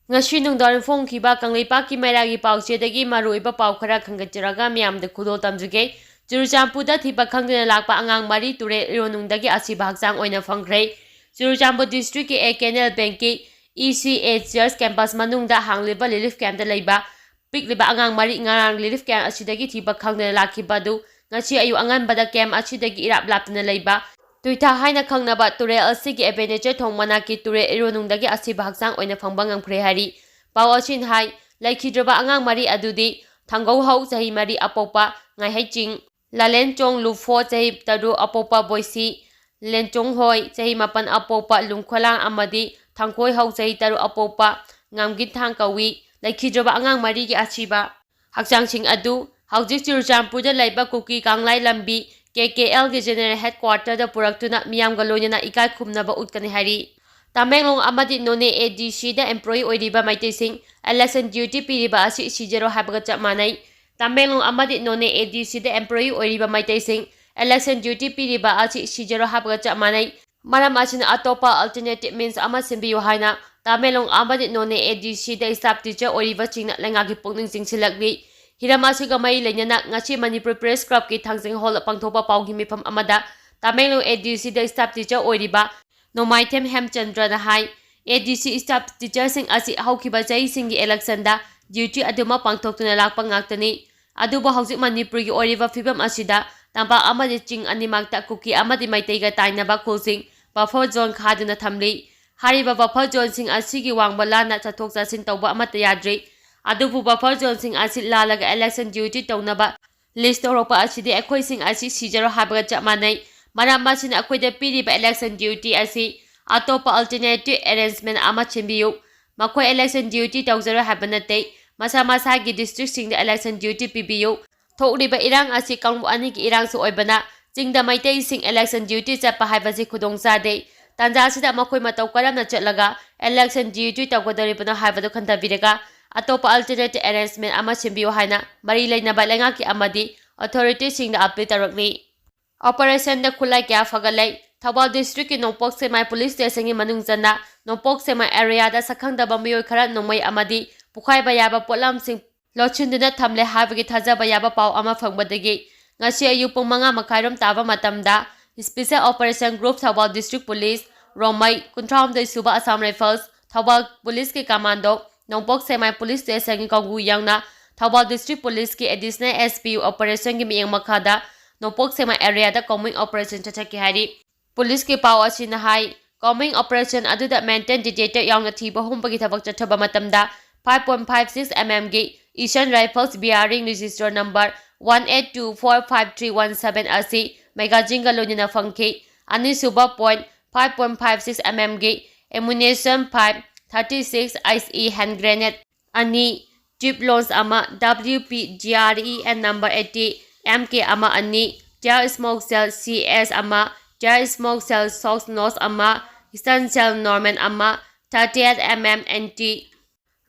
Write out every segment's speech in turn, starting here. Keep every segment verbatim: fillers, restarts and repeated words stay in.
ꯉꯁꯤ ꯅꯨꯡꯗꯥꯡꯋꯥꯏꯔꯝ ꯐꯣꯡꯈꯤꯕ ꯀꯪꯂꯩꯄꯥꯛꯀꯤ ꯃꯩꯔꯥꯒꯤ ꯄꯥꯎꯆꯦꯗꯒꯤ ꯃꯔꯨꯑꯣꯏꯕ ꯄꯥꯎ ꯈꯔ ꯈꯟꯒꯠꯆꯔꯒ ꯃꯤꯌꯥꯝꯗ ꯈꯨꯗꯣꯜ ꯇꯝꯖꯒꯦ꯫ ꯆꯨꯔꯆꯥꯟꯄꯨꯔꯗ ꯊꯤꯕ ꯈꯪꯗꯅ ꯂꯥꯛꯄ ꯑꯉꯥꯡ ꯃꯔꯤ ꯇꯨꯔꯦꯜ ꯏꯔꯣꯟꯅꯨꯡꯗꯒꯤ ꯑꯁꯤꯕ ꯍꯛꯆꯥꯡ ꯑꯣꯏꯅ ꯐꯪꯈ꯭ꯔꯦ꯫ ꯆꯨꯔꯆꯥꯟꯄꯨꯔ ꯗꯤꯁꯇ꯭ꯔꯤꯛꯀꯤ ꯑꯦ ꯀꯦꯅꯦꯜ ꯕꯦꯡꯀꯤ ꯏ ꯁꯤ ꯑꯦ ꯆꯔꯆ ꯀꯦꯝꯄꯁ ꯃꯅꯨꯡꯗ ꯍꯥꯡꯂꯤꯕ ꯔꯤꯂꯤꯐ ꯀꯦꯝꯞꯇ ꯂꯩꯕ ꯄꯤꯛꯂꯤꯕ ꯑꯉꯥꯡ ꯃꯔꯤ ꯉꯔꯥꯡ ꯔꯤꯂꯤꯐ ꯀꯦꯝꯞ ꯑꯁꯤꯗꯒꯤ ꯊꯤꯕ ꯈꯪꯗꯅ ꯂꯥꯛꯈꯤꯕ ꯑꯗꯨ ꯉꯁꯤ ꯑꯌꯨꯛ ꯑꯉꯟꯕꯗ ꯀꯦꯝꯞ ꯑꯁꯤꯗꯒꯤ ꯏꯔꯥꯞ ꯂꯥꯞꯇꯅ ꯂꯩꯕ ꯇꯨꯏꯊꯥ ꯍꯥꯏꯅ ꯈꯪꯅꯕ ꯇꯨꯔꯦꯜ ꯑꯁꯤꯒꯤ ꯑꯦꯕꯦꯅꯦꯆꯔ ꯊꯣꯡ ꯃꯅꯥꯛꯀꯤ ꯇꯨꯔꯦꯜ ꯏꯔꯣꯟꯅꯨꯡꯗꯒꯤ ꯑꯁꯤꯕ ꯍꯛꯆꯥꯡ ꯑꯣꯏꯅ ꯐꯪꯕ ꯉꯝꯈ꯭ꯔꯦ ꯍꯥꯏꯔꯤ꯫ ꯄꯥꯎ ꯑꯁꯤꯅ ꯍꯥꯏ, ꯂꯩꯈꯤꯗ꯭ꯔꯕ ꯑꯉꯥꯡ ꯃꯔꯤ ꯑꯗꯨꯗꯤ ꯊꯥꯡꯒꯧꯍꯧ ꯆꯍꯤ ꯃꯔꯤ ꯑꯄꯣꯛꯄ ꯉꯥꯏꯍꯩꯆꯤꯡ, ꯂꯥꯂꯦꯟꯆꯣꯡ ꯂꯨꯐꯣ ꯆꯍꯤ ꯇꯔꯨꯛ ꯑꯄꯣꯛꯄ ꯕꯣꯏꯁꯤ, ꯂꯦꯟꯆꯣꯡꯍꯣꯏ ꯆꯍꯤ ꯃꯥꯄꯟ ꯑꯄꯣꯛꯄ ꯂꯨꯡꯈꯣꯂꯥꯡ ꯑꯃꯗꯤ ꯊꯥꯡꯈꯣꯏꯍꯧ ꯆꯍꯤ ꯇꯔꯨꯛ ꯑꯄꯣꯛꯄ ꯉꯥꯝꯒꯤꯟꯊꯥꯡ ꯀꯧꯏ꯫ ꯂꯩꯈꯤꯗ꯭ꯔꯕ ꯑꯉꯥꯡ ꯃꯔꯤꯒꯤ ꯑꯁꯤꯕ ꯍꯛꯆꯥꯡꯁꯤꯡ ꯑꯗꯨ ꯍꯧꯖꯤꯛ ꯆꯨꯔꯆꯥꯟꯄꯨꯔꯗ ꯂꯩꯕ ꯀꯨꯀꯤ ꯀꯥꯡꯂꯥꯏ ꯂꯝꯕꯤ ꯀꯦ ꯀꯦ ꯑꯦꯜꯒꯤ ꯖꯦꯅꯔꯦꯜ ꯍꯦꯗꯀ꯭ꯋꯥꯇꯔꯗ ꯄꯨꯔꯛꯇꯨꯅ ꯃꯤꯌꯥꯝꯒ ꯂꯣꯏꯅꯅ ꯏꯀꯥꯏ ꯈꯨꯝꯅꯕ ꯎꯠꯀꯅꯤ ꯍꯥꯏꯔꯤ꯫ ꯇꯃꯦꯡꯂꯣꯡ ꯑꯃꯗꯤ ꯅꯣꯅꯦ ꯑꯦ ꯗꯤ ꯁꯤꯗ ꯑꯦꯝꯄ꯭ꯂꯣꯌꯤ ꯑꯣꯏꯔꯤꯕ ꯃꯩꯇꯩꯁꯤꯡ ꯏꯂꯦꯛꯁꯟ ꯗ꯭ꯌꯨꯇꯤ ꯄꯤꯔꯤꯕ ꯑꯁꯤ ꯁꯤꯖꯔꯣ ꯍꯥꯏꯕꯒ ꯆꯞ ꯃꯥꯟꯅꯩ꯫ ꯇꯃꯦꯡꯂꯣꯡ ꯑꯃꯗꯤ ꯅꯣꯅꯦ ꯑꯦ ꯗꯤ ꯁꯤꯗ ꯑꯦꯝꯄ꯭ꯂꯣꯌꯤ ꯑꯣꯏꯔꯤꯕ ꯃꯩꯇꯩꯁꯤꯡ ꯏꯂꯦꯛꯁꯟ ꯗ꯭ꯌꯨꯇꯤ ꯄꯤꯔꯤꯕ ꯑꯁꯤ ꯁꯤꯖꯔꯣ ꯍꯥꯏꯕꯒ ꯆꯞ ꯃꯥꯟꯅꯩ꯫ ꯃꯔꯝ ꯑꯁꯤꯅ ꯑꯇꯣꯞꯄ ꯑꯜꯇꯔꯅꯦꯇꯤꯚ ꯃꯤꯟꯁ ꯑꯃ ꯁꯤꯟꯕꯤꯌꯨ ꯍꯥꯏꯅ ꯇꯃꯦꯡꯂꯣꯡ ꯑꯃꯗꯤ ꯅꯣꯅꯦ ꯑꯦ ꯗꯤ ꯁꯤꯗ ꯁ꯭ꯇꯥꯐ ꯇꯤꯆꯔ ꯑꯣꯏꯔꯤꯕꯁꯤꯡꯅ ꯂꯩꯉꯥꯛꯀꯤ ꯄꯨꯛꯅꯤꯡ ꯆꯤꯡꯁꯤꯜꯂꯛꯂꯤ꯫ ꯍꯤꯔꯝ ꯑꯁꯤꯒ ꯃꯔꯤ ꯂꯩꯅꯅ ꯉꯁꯤ ꯃꯅꯤꯄꯨꯔ ꯄ꯭ꯔꯦꯁ ꯀ꯭ꯂꯕꯀꯤ ꯊꯥꯡꯖꯤꯡ ꯍꯣꯜꯗ ꯄꯥꯡꯊꯣꯛꯄ ꯄꯥꯎꯒꯤ ꯃꯤꯐꯝ ꯑꯃꯗ ꯇꯃꯦꯡꯂꯣꯡ ꯑꯦ ꯗꯤ ꯁꯤꯗ ꯁ꯭ꯇꯥꯐ ꯇꯤꯆꯔ ꯑꯣꯏꯔꯤꯕ ꯅꯣꯡꯃꯥꯏꯊꯦꯝ ꯍꯦꯝꯆꯟꯗ꯭ꯔꯅ ꯍꯥꯏ, ꯑꯦ ꯗꯤ ꯁꯤ ꯁ꯭ꯇꯥꯐ ꯇꯤꯆꯔꯁꯤꯡ ꯑꯁꯤ ꯍꯧꯈꯤꯕ ꯆꯍꯤꯁꯤꯡꯒꯤ ꯏꯂꯦꯛꯁꯟꯗ ꯗ꯭ꯌꯨꯇꯤ ꯑꯗꯨꯃꯛ ꯄꯥꯡꯊꯣꯛꯇꯨꯅ ꯂꯥꯛꯄ ꯉꯥꯛꯇꯅꯤ꯫ ꯑꯗꯨꯕꯨ ꯍꯧꯖꯤꯛ ꯃꯅꯤꯄꯨꯔꯒꯤ ꯑꯣꯏꯔꯤꯕ ꯐꯤꯕꯝ ꯑꯁꯤꯗ ꯇꯝꯄꯥꯛ ꯑꯃꯗꯤ ꯆꯤꯡ ꯑꯅꯤꯃꯛꯇ ꯀꯨꯀꯤ ꯑꯃꯗꯤ ꯃꯩꯇꯩꯒ ꯇꯥꯏꯅꯕ ꯈꯨꯜꯁꯤꯡ ꯕꯐꯔ ꯖꯣꯟ ꯈꯥꯗꯨꯅ ꯊꯝꯂꯤ꯫ ꯍꯥꯏꯔꯤꯕ ꯕꯐꯔ ꯖꯣꯟꯁꯤꯡ ꯑꯁꯤꯒꯤ ꯋꯥꯡꯃ ꯂꯥꯟꯅ ꯆꯠꯊꯣꯛ ꯆꯠꯁꯤꯟ ꯇꯧꯕ ꯑꯃꯠꯇ ꯌꯥꯗ꯭ꯔꯤ꯫ ꯑꯗꯨꯕꯨ ꯕꯐꯔ ꯖꯣꯟꯁꯤꯡ ꯑꯁꯤ ꯂꯥꯜꯂꯒ ꯏꯂꯦꯛꯁꯟ ꯗ꯭ꯌꯨꯇꯤ ꯇꯧꯅꯕ ꯂꯤꯁ ꯇꯧꯔꯛꯄ ꯑꯁꯤꯗꯤ ꯑꯩꯈꯣꯏꯁꯤꯡ ꯑꯁꯤ ꯁꯤꯖꯔꯣ ꯍꯥꯏꯕꯒ ꯆꯞ ꯃꯥꯟꯅꯩ꯫ ꯃꯔꯝ ꯑꯁꯤꯅ ꯑꯩꯈꯣꯏꯗ ꯄꯤꯔꯤꯕ ꯏꯂꯦꯛꯁꯟ ꯗ꯭ꯌꯨꯇꯤ ꯑꯁꯤ ꯑꯇꯣꯞꯄ ꯑꯜꯇꯔꯅꯦꯇꯤꯚ ꯑꯦꯔꯦꯟꯖꯃꯦꯟ ꯑꯃ ꯁꯤꯟꯕꯤꯌꯨ꯫ ꯃꯈꯣꯏ ꯏꯂꯦꯛꯁꯟ ꯗ꯭ꯌꯨꯇꯤ ꯇꯧꯖꯔꯣꯏ ꯍꯥꯏꯕ ꯅꯠꯇꯦ꯫ ꯃꯁꯥ ꯃꯁꯥꯒꯤ ꯗꯤꯁꯇ꯭ꯔꯤꯛꯁꯤꯡꯗ ꯏꯂꯦꯛꯁꯟ ꯗ꯭ꯌꯨꯇꯤ ꯄꯤꯕꯤꯌꯨ꯫ ꯊꯣꯛꯂꯤꯕ ꯏꯔꯥꯡ ꯑꯁꯤ ꯀꯥꯡꯂꯨꯞ ꯑꯅꯤꯒꯤ ꯏꯔꯥꯡꯁꯨ ꯑꯣꯏꯕꯅ ꯆꯤꯡꯗ ꯃꯩꯇꯩꯁꯤꯡ ꯏꯂꯦꯛꯁꯟ ꯗ꯭ꯌꯨꯇꯤ ꯆꯠꯄ ꯍꯥꯏꯕꯁꯤ ꯈꯨꯗꯣꯡ ꯆꯥꯗꯦ꯫ ꯇꯥꯟꯖꯥ ꯑꯁꯤꯗ ꯃꯈꯣꯏ ꯃꯇꯧ ꯀꯔꯝꯅ ꯆꯠꯂꯒ ꯏꯂꯦꯛꯁꯟ ꯗ꯭ꯌꯨꯇꯤ ꯇꯧꯒꯗꯧꯔꯤꯕꯅꯣ ꯍꯥꯏꯕꯗꯨ ꯈꯟꯊꯕꯤꯔꯒ ꯑꯇꯣꯞꯄ ꯑꯜꯇꯔꯅꯦꯇꯤꯚ ꯑꯦꯔꯦꯟꯖꯃꯦꯟ ꯑꯃ ꯁꯤꯟꯕꯤꯌꯨ ꯍꯥꯏꯅ ꯃꯔꯤ ꯂꯩꯅꯕ ꯂꯩꯉꯥꯛꯀꯤ ꯑꯃꯗꯤ ꯑꯣꯊꯣꯔꯤꯇꯤꯁꯤꯡꯗ ꯑꯄꯤꯜ ꯇꯧꯔꯛꯂꯤ꯫ ꯑꯣꯄꯔꯦꯁꯟꯗ ꯈꯨꯠꯂꯥꯏ ꯀꯌꯥ ꯐꯒꯠꯂꯦ꯫ ꯊꯧꯕꯥꯜ ꯗꯤꯁꯇ꯭ꯔꯤꯛꯀꯤ ꯅꯣꯡꯄꯣꯛ ꯁꯦꯛꯃꯥꯏ ꯄꯨꯂꯤꯁ ꯁ꯭ꯇꯦꯁꯟꯒꯤ ꯃꯅꯨꯡ ꯆꯟꯅ ꯅꯣꯡꯄꯣꯛ ꯁꯦꯛꯃꯥꯏ ꯑꯦꯔꯤꯌꯥꯗ ꯁꯛꯈꯪꯗꯕ ꯃꯤꯑꯣꯏ ꯈꯔ ꯅꯣꯡꯃꯩ ꯑꯃꯗꯤ ꯄꯣꯈꯥꯏꯕ ꯌꯥꯕ ꯄꯣꯠꯂꯝꯁꯤꯡ ꯂꯣꯠꯁꯤꯟꯗꯨꯅ ꯊꯝꯂꯦ ꯍꯥꯏꯕꯒꯤ ꯊꯥꯖꯕ ꯌꯥꯕ ꯄꯥꯎ ꯑꯃ ꯐꯪꯕꯗꯒꯤ ꯉꯁꯤ ꯑꯌꯨꯛ ꯄꯨꯡ ꯃꯉꯥ ꯃꯈꯥꯏꯔꯣꯝ ꯇꯥꯕ ꯃꯇꯝꯗ Special Operation Group, Thoubal District Police, ꯔꯣꯃꯩ, ꯀꯨꯟꯊ꯭ꯔꯥꯍꯨꯝꯗꯣꯏ ꯁꯨꯕ Assam Rifles, ꯊꯧꯕꯥꯜ ꯄꯨꯂꯤꯁꯀꯤ ꯀꯃꯥꯟꯗꯣ, ꯅꯣꯡꯄꯣꯛ ꯁꯦꯛꯃꯥꯏ ꯄꯨꯂꯤꯁ ꯁ꯭ꯇꯦꯁꯟꯒꯤ ꯀꯥꯡꯕꯨ ꯌꯥꯎꯅ ꯊꯧꯕꯥꯜ District Policeꯀꯤ Additional SP ꯑꯣꯄꯔꯦꯁꯟꯒꯤ ꯃꯤꯠꯌꯦꯡ ꯃꯈꯥꯗ ꯅꯣꯡꯄꯣꯛ ꯁꯦꯛꯃꯥꯏ ꯑꯦꯔꯤꯌꯥꯗ combing operation ꯆꯠꯊꯈꯤ ꯍꯥꯏꯔꯤ꯫ ꯄꯨꯂꯤꯁꯀꯤ ꯄꯥꯎ ꯑꯁꯤꯅ ꯍꯥꯏ, combing operation ꯑꯗꯨꯗ metal detector ꯌꯥꯎꯅ ꯊꯤꯕ ꯍꯨꯝꯕꯒꯤ ꯊꯕꯛ ꯆꯠꯊꯕ ꯃꯇꯝꯗ five point five six mmꯒꯤ Ishan Rifles bearing register number one eight two four five three one seven ꯑꯁꯤ magazineꯒ ꯂꯣꯏꯅꯅ ꯐꯪꯈꯤ꯫ ꯑꯅꯤꯁꯨꯕ point five point five six mmꯒꯤ ammunition five thirty six IE hand grenade ꯑꯅꯤ, tube launch ꯑꯃ, WP GREN number eighty, MK ꯑꯃ ꯑꯅꯤ, tear smoke shell CS ꯑꯃ, tear smoke shell soft nose ꯑꯃ, stun shell Norman ꯑꯃ, thirty-eight MM anti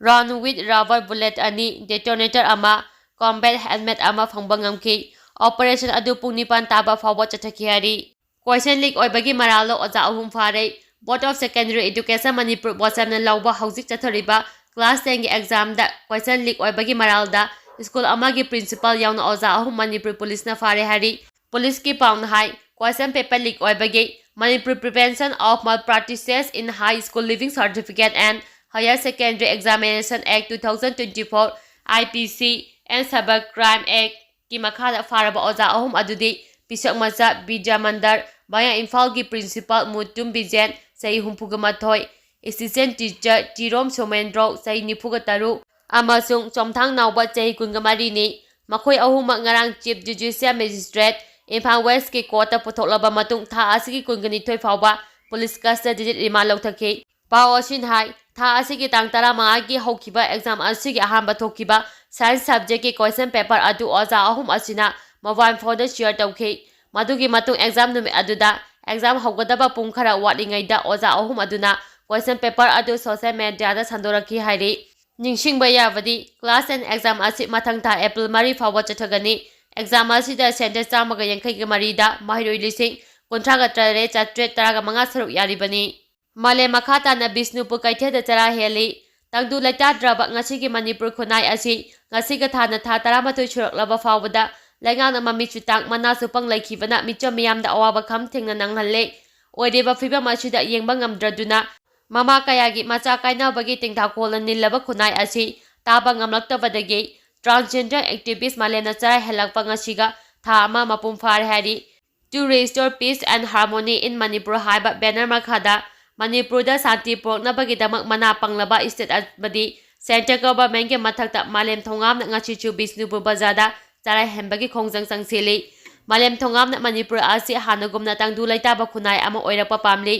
round with rubber bullet ꯑꯅꯤ, detonator ꯑꯃ, combat helmet ꯑꯃ ꯐꯪꯕ ꯉꯝꯈꯤ꯫ Operation ꯑꯗꯨ ꯄꯨꯡ ꯅꯤꯄꯥꯟ ꯇꯥꯕ ꯐꯥꯎꯕ ꯆꯠꯊꯈꯤ ꯍꯥꯏꯔꯤ꯫ Question leak ꯑꯣꯏꯕꯒꯤ ꯃꯔꯥꯜꯗ ꯑꯣꯖꯥ ꯑꯍꯨꯝ ꯐꯥꯔꯦ꯫ Board of Secondary Education Manipur, ꯕꯣꯁꯦꯝꯅ ꯂꯧꯕ ꯍꯧꯖꯤꯛ ꯆꯠꯊꯔꯤꯕ class tenꯒꯤ examꯗ question leak ꯑꯣꯏꯕꯒꯤ ꯃꯔꯥꯜꯗ school ꯑꯃꯒꯤ principal ꯌꯥꯎꯅ ꯑꯣꯖꯥ ꯑꯍꯨꯝ ꯃꯅꯤꯄꯨꯔ ꯄꯨꯂꯤꯁꯅ ꯐꯥꯔꯦ ꯍꯥꯏꯔꯤ꯫ ꯄꯨꯂꯤꯁꯀꯤ ꯄꯥꯎꯅ ꯍꯥꯏ, question paper leak ꯑꯣꯏꯕꯒꯤ Manipur Prevention of Malpractices in High School Leaving Certificate and Higher Secondary Examination Act two thousand twenty-four, IPC and Cyber Crime Act ꯀꯤ ꯃꯈꯥꯗ ꯐꯥꯔꯕ ꯑꯣꯖꯥ ꯑꯍꯨꯝ ꯑꯗꯨꯗꯤ ꯄꯤꯁꯛ ꯃꯆꯥ ꯕꯤꯗ꯭ꯌꯥꯃꯟꯗꯔ, ꯃꯌꯥ ꯏꯝꯐꯥꯜꯒꯤ principal ꯃꯨꯇꯨꯝ ꯕꯤꯖꯦꯟ, ꯆꯍꯤ ꯍꯨꯝꯐꯨꯒ ꯃꯥꯊꯣꯏ, assistant teacher ꯇꯤꯔꯣꯝ ꯁꯣꯃꯦꯟꯗ꯭ꯔꯣ, ꯆꯍꯤ ꯅꯤꯐꯨꯒ ꯇꯔꯨꯛ, ꯑꯃꯁꯨꯡ ꯆꯣꯝꯊꯥꯡ ꯅꯥꯎꯕ, ꯆꯍꯤ ꯀꯨꯟꯒ ꯃꯔꯤꯅꯤ꯫ ꯃꯈꯣꯏ ꯑꯍꯨꯝꯃꯛ ꯉꯔꯥꯡ Chief Judicial Magistrate ꯏꯝꯐꯥꯜ Westꯀꯤ courtꯇ ꯄꯨꯊꯣꯛꯂꯕ ꯃꯇꯨꯡ ꯊꯥ ꯑꯁꯤꯒꯤ ꯀꯨꯟꯒ ꯅꯤꯊꯣꯏ ꯐꯥꯎꯕ police custody remand ꯂꯧꯊꯈꯤ꯫ ꯄꯥꯎ ꯑꯁꯤꯅ ꯍꯥꯏ, ꯊꯥ ꯑꯁꯤꯒꯤ ꯇꯥꯡ ꯇꯔꯥꯃꯉꯥꯒꯤ ꯍꯧꯈꯤꯕ exam ꯑꯁꯤꯒꯤ ꯑꯍꯥꯟꯕ ꯊꯣꯛꯈꯤꯕ science subjectꯀꯤ question paper ꯑꯗꯨ ꯑꯣꯖꯥ ꯑꯍꯨꯝ ꯑꯁꯤꯅ mobile phoneꯗ share ꯇꯧꯈꯤ꯫ ꯃꯗꯨꯒꯤ ꯃꯇꯨꯡ exam ꯅꯨꯃꯤꯠ ꯑꯗꯨꯗ exam ꯍꯧꯒꯗꯕ ꯄꯨꯡ ꯈꯔ ꯋꯥꯠꯂꯤꯉꯩꯗ ꯑꯣꯖꯥ ꯑꯍꯨꯝ ꯑꯗꯨꯅ question paper ꯑꯗꯨ social mediaꯗ ꯁꯟꯗꯣꯔꯛꯈꯤ ꯍꯥꯏꯔꯤ꯫ ꯅꯤꯡꯁꯤꯡꯕ ꯌꯥꯕꯗꯤ, class ten exam ꯑꯁꯤ ꯃꯊꯪ ꯊꯥ April ꯃꯔꯤ ꯐꯥꯎꯕ ꯆꯠꯊꯒꯅꯤ꯫ Exam ꯑꯁꯤꯗ center ꯆꯥꯝꯃꯒ ꯌꯥꯡꯈꯩꯒ ꯃꯔꯤꯗ ꯃꯍꯩꯔꯣꯏ ꯂꯤꯁꯤꯡ ꯀꯨꯟꯊ꯭ꯔꯥꯒ ꯇꯔꯦꯠ ꯆꯥꯇ꯭ꯔꯦꯠ ꯇꯔꯥꯒ ꯃꯉꯥ ꯁꯔꯨꯛ ꯌꯥꯔꯤꯕꯅꯤ꯫ ꯃꯥꯂꯦꯝ ꯃꯈꯥ ꯇꯥꯅ ꯕꯤꯁꯅꯨꯄꯨꯔ ꯀꯩꯊꯦꯜꯗ ꯆꯔꯥ ꯍꯦꯜꯂꯤ꯫ ꯇꯪꯗꯨ ꯂꯩꯇꯥꯗ꯭ꯔꯕ ꯉꯁꯤꯒꯤ ꯃꯅꯤꯄꯨꯔ ꯈꯨꯟꯅꯥꯏ ꯑꯁꯤ ꯉꯁꯤꯒ ꯊꯥꯅ ꯊꯥ ꯇꯔꯥꯃꯥꯊꯣꯏ ꯁꯨꯔꯛꯂꯕ ꯐꯥꯎꯕꯗ ꯂꯩꯉꯥꯛꯅ ꯃꯃꯤꯠꯁꯨ ꯇꯥꯡ ꯃꯅꯥꯁꯨ ꯄꯪ ꯂꯩꯈꯤꯕꯅ ꯃꯤꯆꯝ ꯃꯤꯌꯥꯝꯗ ꯑꯋꯥꯕ ꯈꯝ ꯊꯦꯡꯅ ꯅꯪꯍꯜꯂꯦ꯫ ꯑꯣꯏꯔꯤꯕ ꯐꯤꯕꯝ ꯑꯁꯤꯗ ꯌꯦꯡꯕ ꯉꯝꯗ꯭ꯔꯗꯨꯅ ꯃꯃꯥ ꯀꯌꯥꯒꯤ ꯃꯆꯥ ꯀꯥꯏꯅꯕꯒꯤ ꯇꯦꯡꯊꯥꯈꯣꯜꯅ ꯅꯤꯜꯂꯕ ꯈꯨꯟꯅꯥꯏ ꯑꯁꯤ ꯇꯥꯕ ꯉꯝꯂꯛꯇꯕꯗꯒꯤ transgender activist ꯃꯥꯂꯦꯝꯅ ꯆꯔꯥ ꯍꯦꯜꯂꯛꯄ ꯉꯁꯤꯒ ꯊꯥ ꯑꯃ ꯃꯄꯨꯡ ꯐꯥꯔꯦ ꯍꯥꯏꯔꯤ꯫ To restore peace and harmony in Manipur ꯍꯥꯏꯕ banner ꯃꯈꯥꯗ ꯃꯅꯤꯄꯨꯔꯗ ꯁꯥꯟꯇꯤ ꯄꯨꯔꯛꯅꯕꯒꯤꯗꯃꯛ ꯃꯅꯥ ꯄꯪꯂꯕ state ꯑꯃꯗꯤ central governmentꯀꯤ ꯃꯊꯛꯇ ꯃꯥꯂꯦꯝ ꯊꯣꯡꯒꯥꯝꯅ ꯉꯁꯤꯁꯨ ꯕꯤꯁꯅꯨꯄꯨꯔ ꯕꯖꯥꯔꯗ ꯆꯔꯥ ꯍꯦꯟꯕꯒꯤ ꯈꯣꯡꯖꯪ ꯆꯪꯁꯤꯜꯂꯤ꯫ ꯃꯥꯂꯦꯝ ꯊꯣꯡꯒꯥꯝꯅ ꯃꯅꯤꯄꯨꯔ ꯑꯁꯤ ꯍꯥꯟꯅꯒꯨꯝꯅ ꯇꯪꯗꯨ ꯂꯩꯇꯥꯕ ꯈꯨꯟꯅꯥꯏ ꯑꯃ ꯑꯣꯏꯔꯛꯄ ꯄꯥꯝꯂꯤ꯫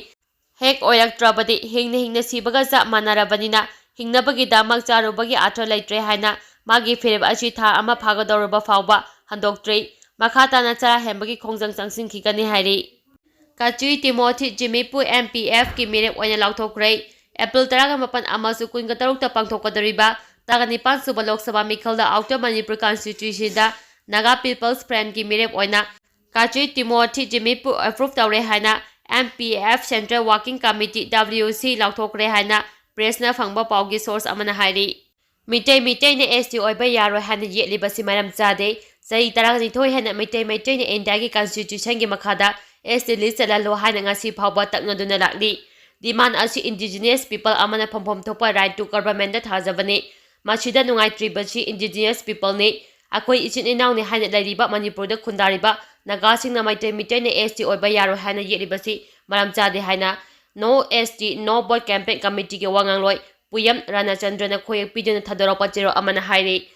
ꯍꯦꯛ ꯑꯣꯏꯔꯛꯇ꯭ꯔꯕꯗꯤ ꯍꯤꯡꯅ ꯍꯤꯡꯅ ꯁꯤꯕꯒ ꯆꯞ ꯃꯥꯟꯅꯔꯕꯅꯤꯅ ꯍꯤꯡꯅꯕꯒꯤꯗꯃꯛ ꯆꯥꯔꯨꯕꯒꯤ ꯑꯥꯔꯊ ꯂꯩꯇ꯭ꯔꯦ ꯍꯥꯏꯅ ꯃꯥꯒꯤ ꯐꯤꯔꯦꯞ ꯑꯁꯤ ꯊꯥ ꯑꯃ ꯐꯥꯒꯗꯧꯔꯕ ꯐꯥꯎꯕ ꯍꯟꯗꯣꯛꯇ꯭ꯔꯤ꯫ ꯃꯈꯥ ꯇꯥꯅ ꯆꯔꯥ ꯍꯦꯟꯕꯒꯤ ꯈꯣꯡꯖꯪ ꯆꯪꯁꯤꯟꯈꯤꯒꯅꯤ ꯍꯥꯏꯔꯤ꯫ ꯀꯆꯨꯏ ꯇꯤꯃꯣꯊꯤ ꯖꯤꯃꯤꯄꯨ MPFꯀꯤ ꯃꯤꯔꯦꯞ ꯑꯣꯏꯅ ꯂꯥꯎꯊꯣꯛꯈ꯭ꯔꯦ꯫ ꯑꯦꯄ꯭ꯔꯤꯜ ꯇꯔꯥꯒ ꯃꯥꯄꯟ ꯑꯃꯁꯨꯡ ꯀꯨꯟꯒ ꯇꯔꯨꯛꯇ ꯄꯥꯡꯊꯣꯛꯀꯗꯧꯔꯤꯕ ꯇꯔꯥꯒ ꯅꯤꯄꯥꯟ ꯁꯨꯕ Lok Sabha ꯃꯤꯈꯜꯗ Outer Manipur Constituencyꯗ Naga People's Frontꯀꯤ ꯃꯤꯔꯦꯞ ꯑꯣꯏꯅ ꯀꯆꯨꯏ ꯇꯤꯃꯣꯊꯤ ꯖꯤꯃꯤꯄꯨ approve ꯇꯧꯔꯦ ꯍꯥꯏꯅ MPF Central Working Committee, WC, ꯂꯥꯎꯊꯣꯛꯈ꯭ꯔꯦ ꯍꯥꯏꯅ pressꯅ ꯐꯪꯕ ꯄꯥꯎꯒꯤ source ꯑꯃꯅ ꯍꯥꯏꯔꯤ꯫ ꯃꯤꯇꯩ ꯃꯤꯇꯩꯅ ST ꯑꯣꯏꯕ ꯌꯥꯔꯣꯏ ꯍꯥꯏꯅ ꯌꯦꯠꯂꯤꯕꯁꯤ ꯃꯔꯝ ꯆꯥꯗꯦ꯫ ꯆꯍꯤ ꯇꯔꯥꯅꯤꯊꯣꯏ ꯍꯦꯟꯅ ꯃꯤꯇꯩ ꯃꯩꯇꯩꯅ Indiaꯒꯤ Constitutionꯒꯤ ꯃꯈꯥꯗ ST list ꯆꯜꯍꯜꯂꯣ ꯍꯥꯏꯅ ꯉꯁꯤ ꯐꯥꯎꯕ ꯇꯛꯅꯗꯨꯅ ꯂꯥꯛꯂꯤ꯫ Demand ꯑꯁꯤ indigenous people ꯑꯃꯅ ꯐꯪꯐꯝ ꯊꯣꯛꯄ right to governmentꯗ ꯊꯥꯖꯕꯅꯤ꯫ ꯃꯁꯤꯗ ꯅꯨꯡꯉꯥꯏꯇ꯭ꯔꯤꯕꯁꯤ indigenous peopleꯅꯤ꯫ ꯑꯩꯈꯣꯏ ꯏꯆꯤꯟ ꯏꯅꯥꯎꯅꯤ ꯍꯥꯏꯅ ꯂꯩꯔꯤꯕ ꯃꯅꯤꯄꯨꯔꯗ ꯈꯨꯟꯗꯥꯔꯤꯕ ꯅꯥꯒꯥꯁꯤꯡꯅ ꯃꯩꯇꯩ ꯃꯤꯇꯩꯅ ST ꯑꯣꯏꯕ ꯌꯥꯔꯣꯏ ꯍꯥꯏꯅ ꯌꯦꯠꯂꯤꯕꯁꯤ ꯃꯔꯝ ꯆꯥꯗꯦ ꯍꯥꯏꯅ No ST No Vote Campaign Committeeꯒꯤ ꯋꯥ ꯉꯥꯡꯂꯣꯏ ꯄꯨꯌꯝ ꯔꯥꯅꯥꯆꯟꯗ꯭ꯔꯅ ꯈꯣꯏꯌꯦꯛ ꯄꯤꯗꯨꯅ ꯊꯥꯗꯣꯔꯛꯄ ꯆꯦꯔꯣꯜ ꯑꯃꯅ ꯍꯥꯏꯔꯤ꯫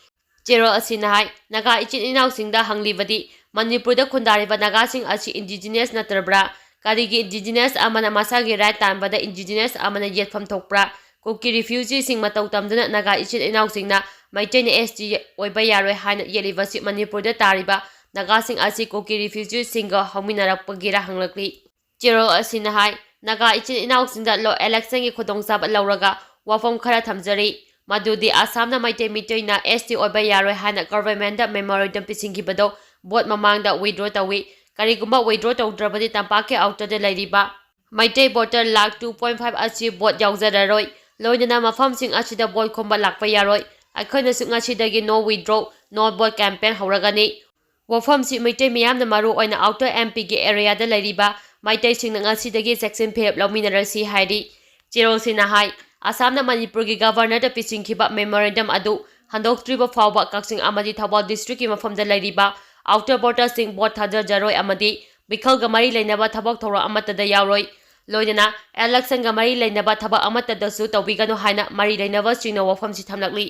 ꯆꯦꯔꯣꯜ ꯑꯁꯤꯅ ꯍꯥꯏ, ꯅꯥꯒꯥ ꯏꯆꯤꯟ ꯏꯅꯥꯎꯁꯤꯡꯗ ꯍꯪꯂꯤꯕꯗꯤ, ꯃꯅꯤꯄꯨꯔꯗ ꯈꯨꯟꯗꯥꯔꯤꯕ ꯅꯥꯒꯥꯁꯤꯡ ꯑꯁꯤ indigenous ꯅꯠꯇ꯭ꯔꯕ꯭ꯔꯥ? ꯀꯔꯤꯒꯤ indigenous ꯑꯃꯅ ꯃꯁꯥꯒꯤ right ꯇꯥꯟꯕꯗ indigenous ꯑꯃꯅ ꯌꯦꯠꯐꯝ ꯊꯣꯛꯄ꯭ꯔꯥ? ꯀꯨꯀꯤ refugeeꯁꯤꯡ ꯃꯇꯧ ꯇꯝꯗꯨꯅ ꯅꯥꯒꯥ ꯏꯆꯤꯟ ꯏꯅꯥꯎꯁꯤꯡꯅ ꯃꯩꯇꯩꯅ ST ꯑꯣꯏꯕ ꯌꯥꯔꯣꯏ ꯍꯥꯏꯅ ꯌꯦꯠꯂꯤꯕꯁꯤ ꯃꯅꯤꯄꯨꯔꯗ ꯇꯥꯔꯤꯕ ꯅꯥꯒꯥꯁꯤꯡ ꯑꯁꯤ ꯀꯨꯀꯤ refugeeꯁꯤꯡꯒ ꯍꯧꯃꯤꯟꯅꯔꯛꯄꯒꯤꯔ ꯍꯪꯂꯛꯂꯤ꯫ ꯆꯦꯔꯣꯜ ꯑꯁꯤꯅ ꯍꯥꯏ, ꯅꯥꯒꯥ ꯏꯆꯤꯟ ꯏꯅꯥꯎꯁꯤꯡꯗ ꯂꯣ electionꯒꯤ ꯈꯨꯗꯣꯡꯆꯥꯕ ꯂꯧꯔꯒ ꯋꯥꯐꯝ ꯈꯔ ꯊꯝꯖꯔꯤ, ꯃꯗꯨꯗꯤ ꯑꯁꯥꯝꯅ ꯃꯩꯇꯩ ꯃꯤꯇꯩꯅ ST ꯑꯣꯏꯕ ꯌꯥꯔꯣꯏ ꯍꯥꯏꯅ governmentꯗ memorandum ꯄꯤꯁꯤꯟꯈꯤꯕꯗꯣ vote ꯃꯃꯥꯡꯗ withdraw ꯇꯧꯏ꯫ ꯀꯔꯤꯒꯨꯝꯕ withdraw ꯇꯧꯗ꯭ꯔꯕꯗꯤ ꯇꯝꯄꯥꯛꯀꯤ outerꯗ ꯂꯩꯔꯤꯕ Meitei voter lakh two point five ꯑꯁꯤ vote ꯌꯥꯎꯖꯔꯔꯣꯏ꯫ ꯂꯣꯏꯅꯅ ꯃꯐꯝꯁꯤꯡ ꯑꯁꯤꯗ vote ꯈꯣꯝꯕ ꯂꯥꯛꯄ ꯌꯥꯔꯣꯏ꯫ ꯑꯩꯈꯣꯏꯅꯁꯨ ꯉꯁꯤꯗꯒꯤ no withdraw, no vote campaign ꯍꯧꯔꯒꯅꯤ꯫ ꯋꯥꯐꯝꯁꯤ Meitei ꯃꯤꯌꯥꯝꯅ ꯃꯔꯨ ꯑꯣꯏꯅ outer M P ꯒꯤ areaꯗ ꯂꯩꯔꯤꯕ ꯃꯩꯇꯩꯁꯤꯡꯅ ꯉꯁꯤꯗꯒꯤ ꯆꯦꯛꯁꯤꯟ ꯐꯤꯔꯦꯞ ꯂꯧꯃꯤꯟꯅꯔꯁꯤ ꯍꯥꯏꯔꯤ꯫ ꯆꯦꯔꯣꯜꯁꯤꯅ ꯍꯥꯏ, ꯑꯁꯥꯝꯅ ꯃꯅꯤꯄꯨꯔꯒꯤ governorꯗ ꯄꯤꯁꯤꯟꯈꯤꯕ memorandum ꯑꯗꯨ ꯍꯟꯗꯣꯛꯇ꯭ꯔꯤꯕ ꯐꯥꯎꯕ ꯀꯛꯆꯤꯡ ꯑꯃꯗꯤ ꯊꯧꯕꯥꯜ districtꯀꯤ ꯃꯐꯝꯗ ꯂꯩꯔꯤꯕ outer voterꯁꯤꯡ vote ꯊꯥꯗꯖꯔꯣꯏ ꯑꯃꯗꯤ ꯃꯤꯈꯜꯒ ꯃꯔꯤ ꯂꯩꯅꯕ ꯊꯕꯛ ꯊꯧꯔꯝ ꯑꯃꯠꯇꯗ ꯌꯥꯎꯔꯣꯏ꯫ ꯂꯣꯏꯅꯅ electionꯒ ꯃꯔꯤ ꯂꯩꯅꯕ ꯊꯕꯛ ꯑꯃꯠꯇꯗꯁꯨ ꯇꯧꯕꯤꯒꯅꯨ ꯍꯥꯏꯅ ꯃꯔꯤ ꯂꯩꯅꯕꯁꯤꯡꯅ ꯋꯥꯐꯝꯁꯤ ꯊꯝꯂꯛꯂꯤ꯫